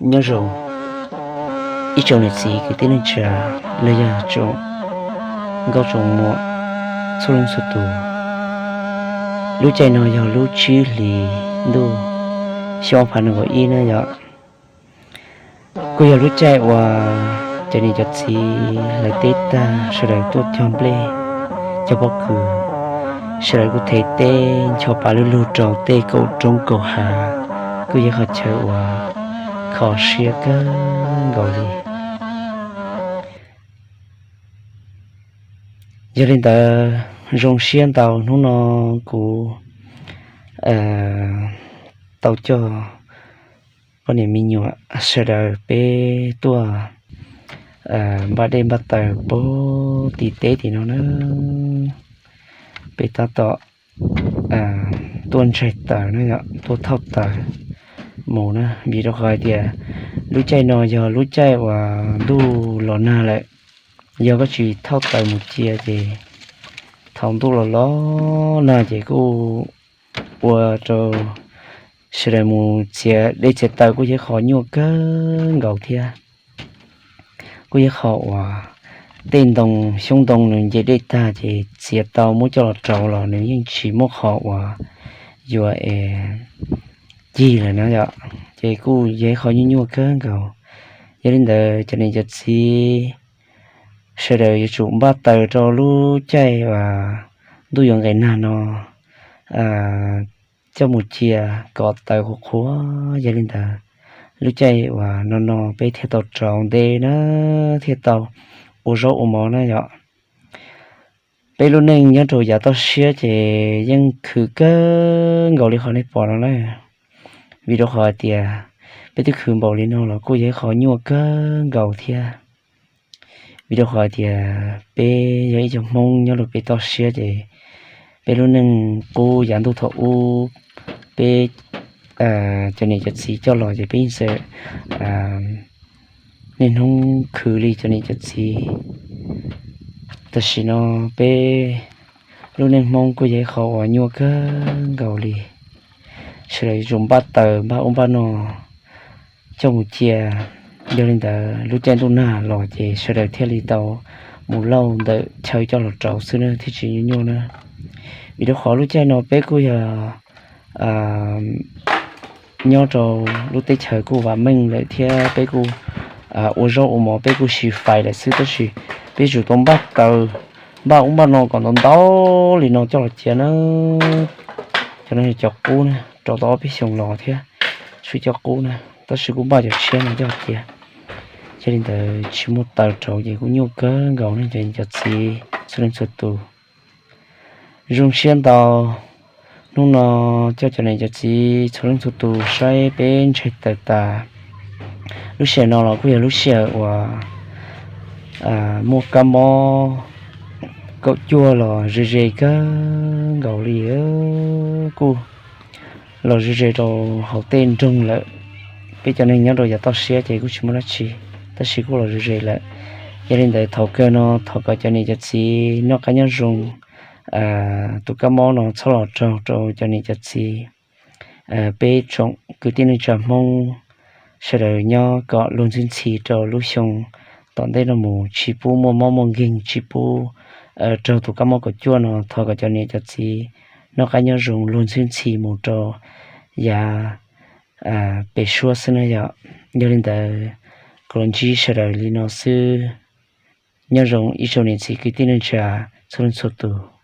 Nyob zoo ib tsoom niam txiv kwv tij neej tsa los yog tsoom nkauj tsoom muam txhua leej txhua tus. Lub caij no yog lub tsib hlis ntuj xyoo ob phav nees nkaum ib na yom. Kuj yog lub caij uas cov niam cov txiv lawv teb tag sawv daws tuaj cog nplej cog pob kws, sawv daws kuj them teb ncho pa lug lug rau tej kaum roob kaum hav, kuj yog qhov chaw uas kho siab kawg nkaus li. Yog li ntawd zoo siab ntau hnub no kuv tau coj poj niam me nyuam sawv daws peb tuaj npaj dej npaj taws puag tim teb tim no na. Peb tab tom tuaj ntsaig taws na yom, tuaj thauj taws mus na, vim rau qhov hais tias lub caij no yog lub caij uas ntuj los nag lawm. Yog koj tsis thauj taws mus cia ces thaum ntuj los los nag ces kuj ua rau sawv daws mus txiav dej txiav taws kuj yog qhov nyuaj kawg nkaus thiab. Kuj yog qhov uas tej ntoo xyoob ntoo nws nce dej tag ces txiav tau muab coj los rauv los nws yeej tsis muaj qhov uas yuav es cig lawm na yom, ces kuj yog qhov nyuaj nyuaj kawg nkaus. Yog li ntawd cov niam cov txiv sawv daws yuav tsum npaj taws rau lub caij uas ntuj yuav nqes nag no coj mus cia kom taws qhuav qhuav. Yog li ntawd lub caij uas no no peb thiaj tau rauv nte na, thiaj tau ua zaub ua mov na yom. Peb lub neej nyob rau yav toj siab ces yeej khwv kawg nkaus li qhov nej pom no na. Vim rau qhov hais tias peb twb khwv npaum li no los kuj yog ib qhov nyuaj kawg nkaus thiab. Vim rau qhov hais tias peb yog ib co Hmoob nyob rau peb toj siab ces peb lub neej qub yav ntuj thaum ub, peb cov niam cov txiv coj los ces peb yeej txawm niaj hnub khwv li cov niam cov txiv. Tam sim no peb lub neej Hmoob kuj yog ib qho uas nyuaj kawg nkaus li. Sawv daws yuav tsum npaj taws npaj ub npaj no coj mus cia. Yog li ntawd lub caij ntuj nag los ces sawv daws thiaj li tau mus lauj ntawm chaw coj los rauv xwb na thiaj tsis nyuaj nyuaj na. Vim rau qhov lub caij no peb kuj yog nyob rau lub teb chaws kuj vam meej lawm thiab peb kuj ua zaub ua mov peb kuj siv fais lawm xwb tab sis peb yuav tsum tau npaj taws npaj ub npaj no kom ntau ntau li no coj los cia na. Cov no yog cov qub na, rau tau ob peb xyoos los thiab tsis coj qub na, tab sis kuj npaj cov tshiab no coj cia. Yog li ntawd tsis muaj taws rauv ces kuj nyuaj kawg nkaus ne cov niam cov txiv txhua leej txhua tus. Zoo siab ntau hnub no coj cov niam cov txiv txhua leej txhua tus saib peb ntsaig taws tas. Lub sij hawm no los kuj yog lub sij hawm uas muaj kab mob kaum cuaj los ze ze kawg nkaus li, kuj los ze ze rau hauv tej nroog lawm. Peb cov neeg nyob rau yav toj siab ces kuj tsis muaj dab tsi, tab sis kuj los ze ze lawm. Yog li ntawd thaum kawg no thov kom cov niam cov txiv noj qab nyob zoo, tus kab mob no txhob los raug rau cov niam cov txiv. Peb tsoom kwv tij neej tsa Hmoob sawv daws nyob kom luag ntxhi ntxhi rau lub xyoo tom ntej no mus, tsis pub muaj mob muaj nkeeg, tsis pub raug tus kab mob kaum cuaj no. Thov kom cov niam cov txiv noj qab nyob zoo luag ntxhi ntxhi mus rau yav pem suab xwb na yom. Yog li ntawd, kuv los ntsib sawv daws li no xwb. Nyob zoo ib tsoom niam txiv kwv tij neej tsa txhua leej txhua tus.